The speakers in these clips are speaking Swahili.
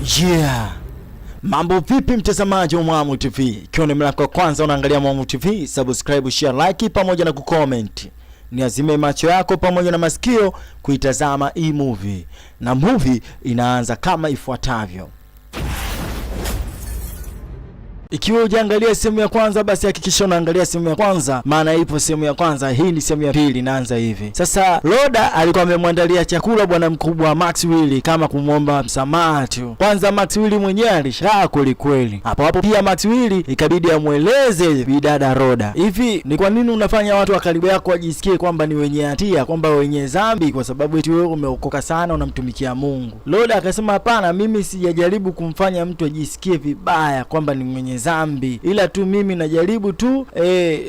Yeah. Mambo vipi mtazamaji wa Mwamu TV? Ikiwa ni mara yako ya kwanza unaangalia Mwamu TV, subscribe, share, like pamoja na kucomment. Niazime macho yako pamoja na masikio kuitazama hii movie. Na movie inaanza kama ifuatavyo. Ikiwa hujaangalia sehemu ya kwanza, basi hakikisha unaangalia sehemu ya kwanza, maana ipo sehemu ya kwanza. Hii ni sehemu ya pili, inaanza hivi sasa. Roda alikuwa amemwandalia chakula bwana mkubwa Maxwell kama kumwomba msamaha tu. Kwanza Maxwell mwenyewe alishaa kweli kweli. Hapo hapo pia Maxwell ikabidi amweleze bidada Roda, hivi ni kwa nini unafanya watu wa karibu yako wajisikie kwamba ni wenye hatia, kwamba wenye dhambi, kwa sababu eti wewe umeokoka sana, unamtumikia Mungu. Roda akasema hapana, mimi sijajaribu kumfanya mtu ajisikie vibaya kwamba ni mwenye dhambi, ila tu mimi najaribu tu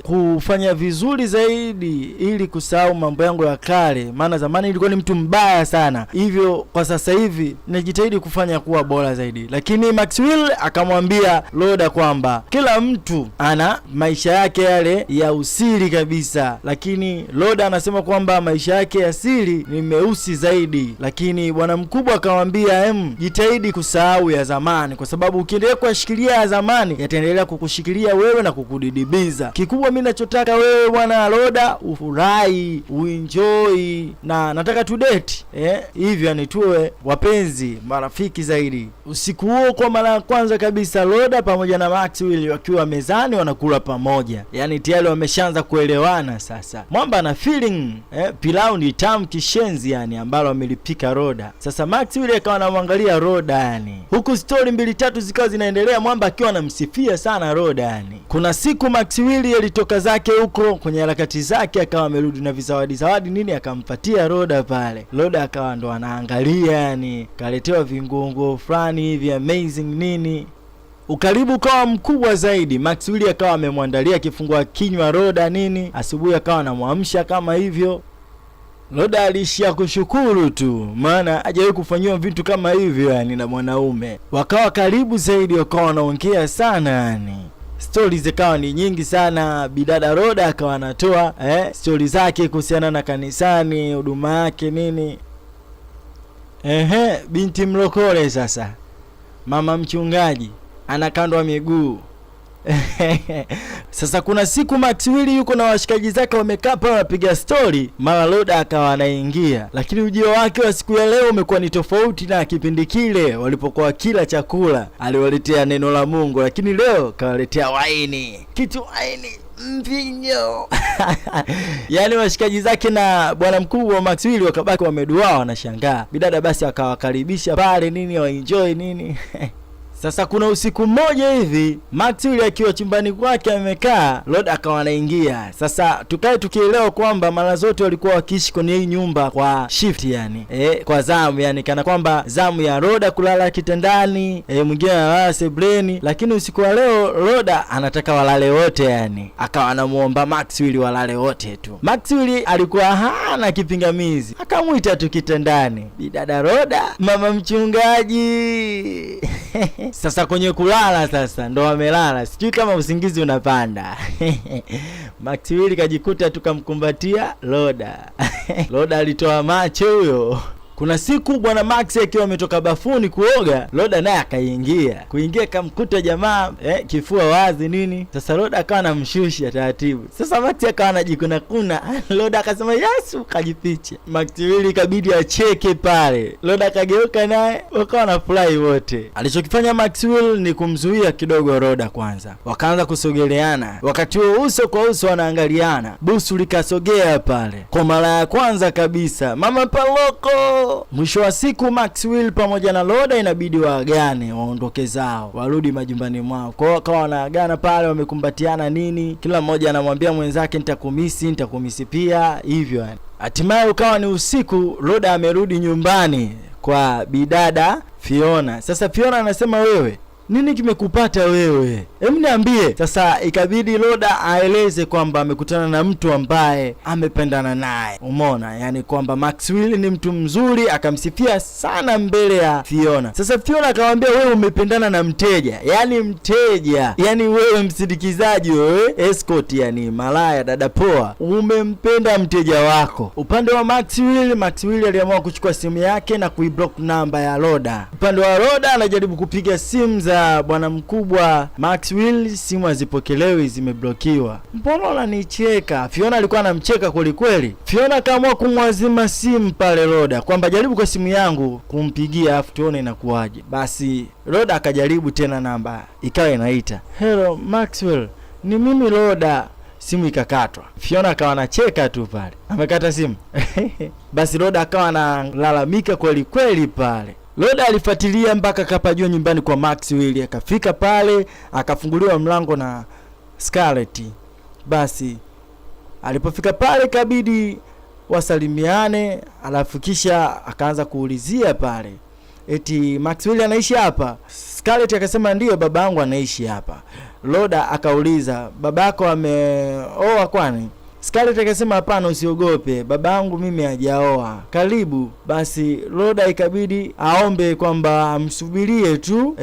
kufanya vizuri zaidi ili kusahau mambo yangu ya kale, maana zamani ilikuwa ni mtu mbaya sana, hivyo kwa sasa hivi najitahidi kufanya kuwa bora zaidi. Lakini Maxwell akamwambia Roda kwamba kila mtu ana maisha yake yale ya usiri kabisa, lakini Roda anasema kwamba maisha yake ya siri ni meusi zaidi, lakini bwana mkubwa akamwambia jitahidi kusahau ya zamani, kwa sababu ukiendelea kuyashikilia ya zamani yataendelea kukushikilia wewe na kukudidibiza. Kikubwa mimi nachotaka wewe bwana Roda ufurahi, uenjoy, na nataka tu date hivyo, yani tuwe wapenzi marafiki zaidi. Usiku huo kwa mara ya kwanza kabisa Roda pamoja na Maxwell wakiwa mezani wanakula pamoja, yani tayari wameshaanza kuelewana sasa. Mwamba ana feeling pilau ni tamu kishenzi, yani ambalo amelipika Roda. Sasa Maxwell akawa anamwangalia Roda yani, huku stori mbili tatu zikawa zinaendelea, Mwamba akiwa anamsifia sana Roda yani. Kuna siku Maxwell alitoka zake huko kwenye harakati zake, akawa amerudi na vizawadi zawadi nini, akampatia Roda pale. Roda akawa ndo anaangalia yani, kaletewa vinguonguo fulani hivi amazing nini. Ukaribu ukawa mkubwa zaidi. Maxwell akawa amemwandalia kifungua kinywa Roda nini, asubuhi akawa anamwamsha kama hivyo. Roda aliishia kushukuru tu, maana hajawahi kufanyiwa vitu kama hivyo yani na mwanaume. Wakawa karibu zaidi, wakawa wanaongea sana yani, stori zikawa ni nyingi sana. Bidada Roda akawa anatoa stori zake kuhusiana na kanisani, huduma yake nini. Ehe, binti mlokole sasa, mama mchungaji anakandwa miguu. Sasa kuna siku Maxwell yuko na washikaji zake wamekaa pale wanapiga stori, mara Roda akawa anaingia, lakini ujio wake wa siku ya leo umekuwa ni tofauti na kipindi kile walipokuwa kila chakula aliwaletea neno la Mungu, lakini leo kawaletea waini, kitu waini mvinyo. Yaani washikaji zake na bwana mkubwa wa Maxwell wakabaki wameduaa, wanashangaa. Bidada basi akawakaribisha pale nini, waenjoy nini. Sasa kuna usiku mmoja hivi Maxwell akiwa chumbani kwake amekaa, Lord akawa anaingia. Sasa tukae tukielewa kwamba mara zote walikuwa wakiishi kwenye hii nyumba kwa shift yani, kwa zamu yani, kana kwamba zamu ya Roda kulala kitandani, mwingine analala sebleni, lakini usiku wa leo Roda anataka walale wote yani, akawa anamuomba Maxwell walale wote tu. Maxwell alikuwa hana kipingamizi, akamwita tu kitandani, bidada Roda, mama mchungaji. Sasa kwenye kulala sasa ndo wamelala, sijui kama usingizi unapanda. Maxwell kajikuta tukamkumbatia Roda. Roda alitoa macho huyo. Kuna siku bwana Max akiwa ametoka bafuni kuoga, Roda naye akaingia. Kuingia kamkuta jamaa kifua wazi nini. Sasa Roda akawa anamshusha taratibu. Sasa Max akawa anajikuna kuna. Roda akasema Yesu, kajificha. Maxwell ikabidi acheke pale. Roda akageuka naye wakawa wanafurahi wote. Alichokifanya Maxwell ni kumzuia kidogo Roda kwanza. Wakaanza kusogeleana. Wakati huo uso kwa uso wanaangaliana. Busu likasogea pale kwa mara ya kwanza kabisa. Mama Paloko. Mwisho wa siku Maxwell pamoja na Roda inabidi waagane, waondoke zao, warudi majumbani mwao. Kwa hiyo wakawa wanaagana pale, wamekumbatiana nini, kila mmoja anamwambia mwenzake nitakumisi, nitakumisi pia hivyo yani. Hatimaye ukawa ni usiku, Roda amerudi nyumbani kwa bidada Fiona. Sasa Fiona anasema wewe, Nini kimekupata wewe? Hem, niambie. Sasa ikabidi Loda aeleze kwamba amekutana na mtu ambaye amependana naye. Umeona? Yaani kwamba Maxwell ni mtu mzuri, akamsifia sana mbele ya Fiona. Sasa Fiona akamwambia wewe umependana na mteja. Yaani mteja. Yaani wewe msindikizaji wewe, escort, yani malaya, dada poa. Umempenda mteja wako. Upande wa Maxwell, Maxwell aliamua kuchukua simu yake na kuiblock namba ya Loda. Upande wa Loda anajaribu kupiga simu za bwana mkubwa Maxwell, simu hazipokelewi, zimeblokiwa. Mbona unanicheka? Fiona alikuwa anamcheka kweli kweli. Fiona akaamua kumwazima simu pale Roda kwamba jaribu kwa simu yangu kumpigia afu tuone inakuwaje. Basi Roda akajaribu tena, namba ikawa inaita, hello Maxwell, ni mimi Roda. Simu ikakatwa. Fiona akawa anacheka tu pale, amekata simu. Basi Roda akawa analalamika kweli kweli pale. Loda alifuatilia mpaka akapajua nyumbani kwa Maxwell, akafika pale akafunguliwa mlango na Scarlett. Basi alipofika pale kabidi wasalimiane, alafu kisha akaanza kuulizia pale eti Maxwell anaishi hapa? Scarlett akasema ndiyo, babangu anaishi hapa. Loda akauliza babako ameoa kwani? Scarlett akasema hapana, usiogope, babangu mimi hajaoa, karibu. Basi Loda ikabidi aombe kwamba amsubirie tu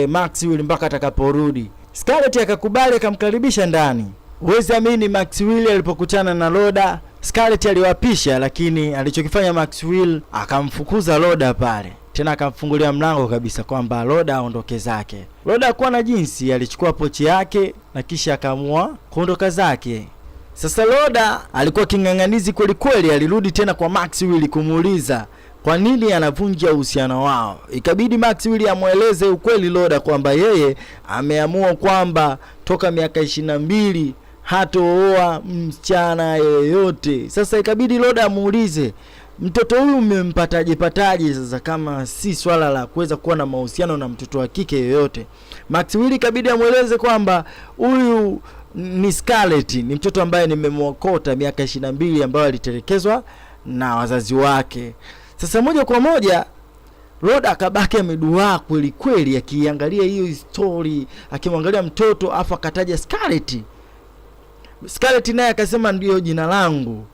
Maxwell mpaka atakaporudi. Scarlett akakubali, akamkaribisha ndani. Huwezi amini, Maxwell alipokutana na Loda, Scarlett aliwapisha, lakini alichokifanya Maxwell akamfukuza Loda pale tena akamfungulia mlango kabisa kwamba Loda aondoke zake. Loda hakuwa na jinsi, alichukua pochi yake na kisha akaamua kuondoka zake. Sasa Loda alikuwa king'ang'anizi kweli kweli, alirudi tena kwa Maxwell kumuuliza kwa nini anavunja uhusiano wao. Ikabidi Maxwell amweleze ukweli Loda kwamba yeye ameamua kwamba toka miaka 22 hatooa msichana yeyote. Sasa ikabidi Loda amuulize mtoto huyu mmempataje pataje sasa kama si swala la kuweza kuwa na mahusiano na mtoto wa kike yoyote. Maxwell ikabidi amweleze kwamba huyu ni Scarlett, ni mtoto ambaye nimemwokota miaka 22 ambayo alitelekezwa na wazazi wake. Sasa moja kwa moja Roda akabaki ameduaa kweli kweli, akiangalia hiyo story, akimwangalia mtoto afu akataja Scarlett. Scarlett naye akasema ndiyo jina langu.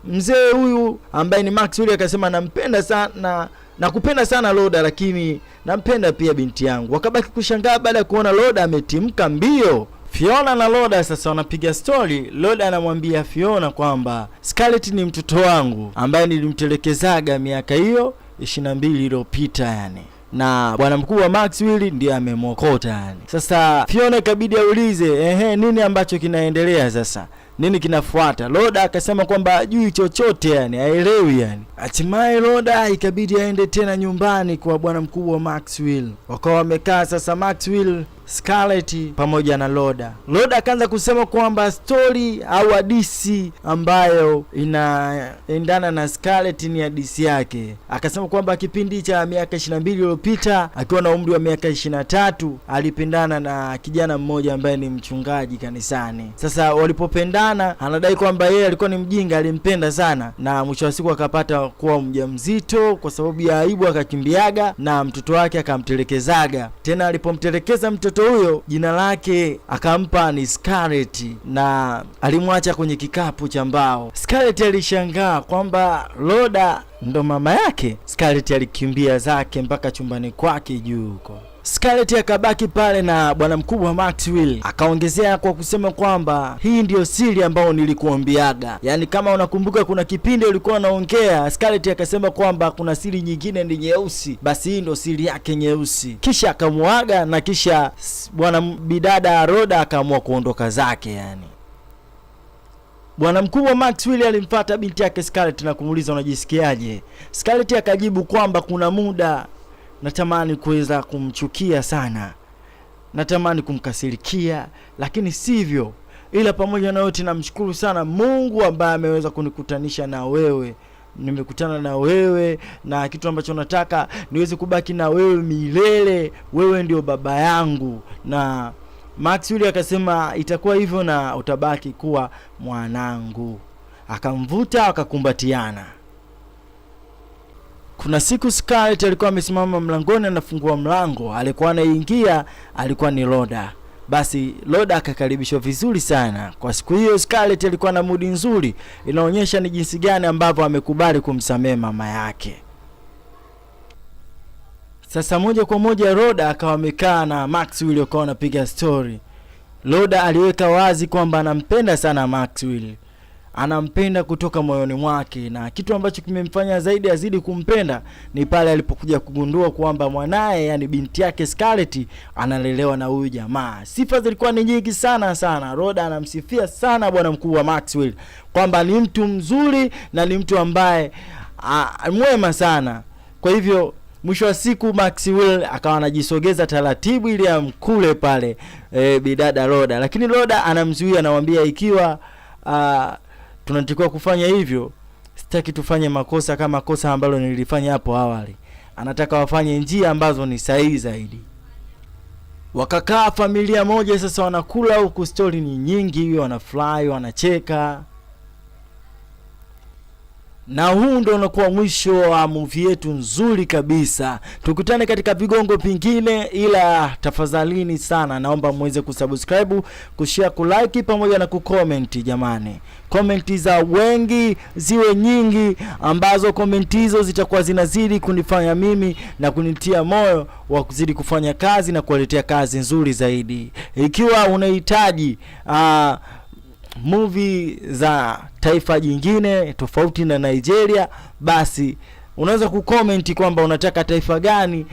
Mzee huyu ambaye ni Maxwell akasema nampenda sana, nakupenda sana Roda, lakini nampenda pia binti yangu. Wakabaki kushangaa baada ya kuona Roda ametimka mbio. Fiona na Loda sasa wanapiga story. Loda anamwambia Fiona kwamba Scarlett ni mtoto wangu ambaye nilimtelekezaga miaka hiyo 22 iliyopita yani, na bwana mkuu wa Maxwell ndiye amemwokota yani. Sasa Fiona ikabidi aulize ehe, nini ambacho kinaendelea sasa, nini kinafuata? Loda akasema kwamba hajui chochote yani, haelewi yani. Hatimaye Loda ikabidi aende tena nyumbani kwa bwana mkuu wa Maxwell. Wakawa wamekaa sasa Maxwell, Scarlett pamoja na Loda. Loda akaanza kusema kwamba story au hadisi ambayo inaendana na Scarlett ni hadisi yake. Akasema kwamba kipindi cha miaka 22 iliyopita akiwa na umri wa miaka 23 alipendana na kijana mmoja ambaye ni mchungaji kanisani. Sasa walipopendana, anadai kwamba yeye alikuwa ni mjinga, alimpenda sana na mwisho wa siku akapata kuwa mjamzito. Kwa sababu ya aibu akakimbiaga na mtoto wake akamtelekezaga. Tena alipomtelekeza mtoto huyo jina lake akampa ni Scarlett na alimwacha kwenye kikapu cha mbao. Scarlett alishangaa kwamba Loda ndo mama yake. Scarlett alikimbia zake mpaka chumbani kwake juu huko. Scarlett akabaki pale na bwana mkubwa Maxwell akaongezea kwa kusema kwamba hii ndiyo siri ambayo nilikuambiaga. Yaani kama unakumbuka kuna kipindi ulikuwa unaongea, Scarlett akasema kwamba kuna siri nyingine ni nyeusi, basi hii ndio siri yake nyeusi. Kisha akamuaga na kisha bwana bidada Roda akaamua kuondoka zake yani. Bwana mkubwa Maxwell alimfuata binti yake Scarlett na kumuuliza unajisikiaje? Scarlett akajibu kwamba kuna muda natamani kuweza kumchukia sana, natamani kumkasirikia, lakini sivyo. Ila pamoja na yote namshukuru sana Mungu ambaye ameweza kunikutanisha na wewe. Nimekutana na wewe na kitu ambacho nataka niweze kubaki na wewe milele. Wewe ndio baba yangu. Na Maxwell akasema itakuwa hivyo na utabaki kuwa mwanangu. Akamvuta akakumbatiana. Kuna siku Scarlett alikuwa amesimama mlangoni anafungua mlango, alikuwa anaingia alikuwa ni Rhoda. Basi Rhoda akakaribishwa vizuri sana. Kwa siku hiyo Scarlett alikuwa na mood nzuri, inaonyesha ni jinsi gani ambavyo amekubali kumsamehe mama yake. Sasa moja kwa moja Rhoda akawa amekaa na Maxwell wakawa wanapiga story. Rhoda aliweka wazi kwamba anampenda sana Maxwell, anampenda kutoka moyoni mwake, na kitu ambacho kimemfanya zaidi azidi kumpenda ni pale alipokuja kugundua kwamba mwanaye, yani binti yake Scarlett, analelewa na huyu jamaa. Sifa zilikuwa ni nyingi sana sana. Rhoda anamsifia sana bwana mkuu wa Maxwell kwamba ni mtu mzuri na ni mtu ambaye mwema sana. Kwa hivyo mwisho wa siku Maxwell akawa anajisogeza taratibu ili amkule pale bidada Rhoda, lakini Rhoda anamzuia, anamwambia ikiwa tunatakiwa kufanya hivyo, sitaki tufanye makosa kama kosa ambalo nilifanya hapo awali. Anataka wafanye njia ambazo ni sahihi zaidi. Wakakaa familia moja sasa, wanakula huku, stori ni nyingi, wanafurahi, wanacheka na huu ndo unakuwa mwisho wa movie yetu nzuri kabisa. Tukutane katika vigongo vingine, ila tafadhalini sana naomba muweze kusubscribe, kushare, kulike pamoja na kucomment. Jamani, comment za wengi ziwe nyingi, ambazo comment hizo zitakuwa zinazidi kunifanya mimi na kunitia moyo wa kuzidi kufanya kazi na kuwaletea kazi nzuri zaidi. Ikiwa unahitaji movie za taifa jingine tofauti na Nigeria, basi unaweza kucomment kwamba unataka taifa gani.